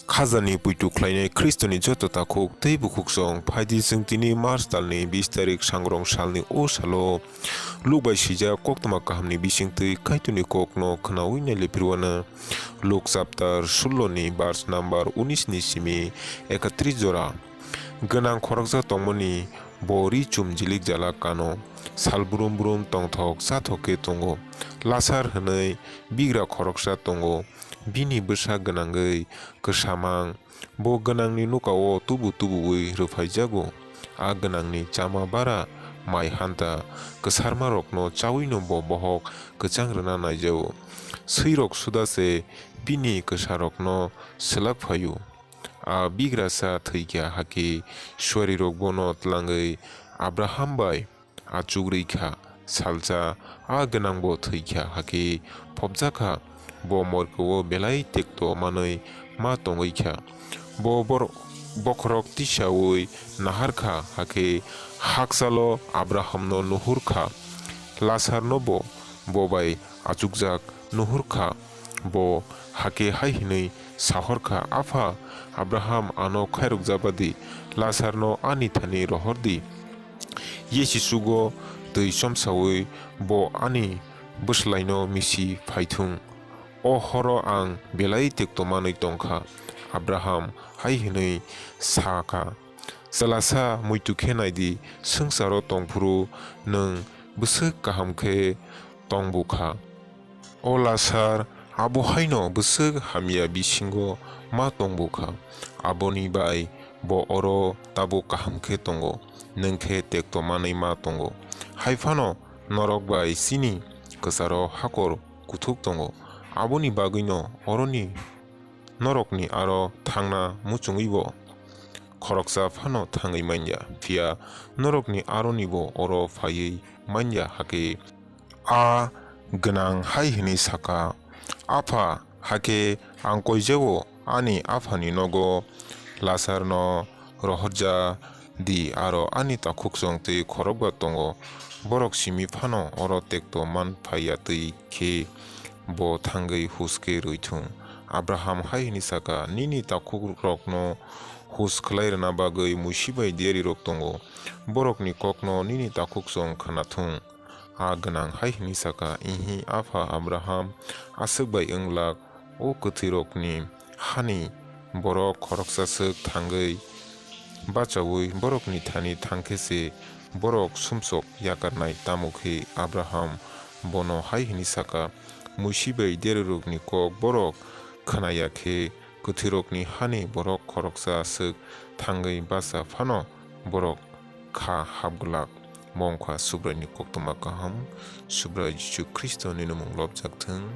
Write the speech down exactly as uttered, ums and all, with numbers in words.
Khajani puitu khlainai Khristoni joto takhuk tei bukhuksong, phaidi chwng tini March talni bis tarik, sangrong salni o salo Luk bai swijak koktwma kahamni bisingtwi Kaitorni kokno khnaui nailephirwano. Luk chapter sullo ni verse number unis ni simi ekatris jora. Gwnang khoroksa tongmani bo ri chum jilik jalak kano, sal brum brum tongthok chathok khe tongo. Lasar hwnwi bigra khoroksa tongo, bini bwsa gwnangwi kwsamang. Bo gwnangni nukao tubu tubuwi rwphaijago. A gwnangni chama bara mai hanta kwsarmarokno chawino bo bohok kwchang rwna naijago. Swirok suda se bini kwsarokno swlak phaio. A bigrasa thwikha hakhe suarirok bono tlangwi Abraham bai achuk rwi kha. Salsa a gwnangbo thwikha hakhe phobjakha, bo morkeo belai tekto manwi ma tongwi kha. Bo bor-, bokhorok tisaui nahar kha hakhe haksalo Abrahamno nuhur kha, Lasarnobo bo bai achukjak nuhur kha. Bo hakhe hai hwnwi sahor kha, "Apha Abraham, ano khairokjabadi, Lasarno ani thani rohor di. Yesichugo twi chomsaui bo ani bwslaino misi phaithung. O horo ang belai tekto manwi tongkha." Abraham hai hwnwi sa kha, "Chwlasa, muitu khe nai di, swngcharo tong phuru nwng bwswk kaham khe tong bu kha. O Lasar abo haino bwswk hamya bisingo ma tong bu kha. Aboni bai bo oro tabuk kaham khe tongo, nwng khe tekto manwi ma tongo. Hai phano norok bai chini kwcharo hakor kuthuk tongo, aboni bagwino oroni norokni aro thangna muchungwibo khoroksa phano thangwi manya, phiya norokni aronibo oro phaiwi manya." Hakhe a gwnang hai hwnwi sa kha, "Apha, hakhe ang koijao ani aphani nogo Lasarno rohorja di, aro ani takhuksong tei khorokba tongo, borok simi phano oro tekto man phai ya twi khe bo thangwi hus khe rwithung." Abraham hai hwnwi sa kha, "Nini takhukrokno hus khlai rwna bagwi muisi bai diyarirok tongo, borokni kokno nini takhuksong khwnathung." A gwnang hai hwnwi sa kha, "Ihi, apha Abraham, aswk bai wng glak, o kwthwirokni hani borok khoroksa swk thangwi bachaui borokni thani thang khe se borok sumsok yakarnai." Tamo khe Abraham bono hai hwnwi sa kha, "Muisi bai diyarirokni kok borok khwna ya khe, kwthwirokni hani borok khoroksa swk thangwi bacha phano borok kha hap glak." Mo wng kha Subraini koktwma kaham. Subrai Jisu Khristo nini mung lobjak thung.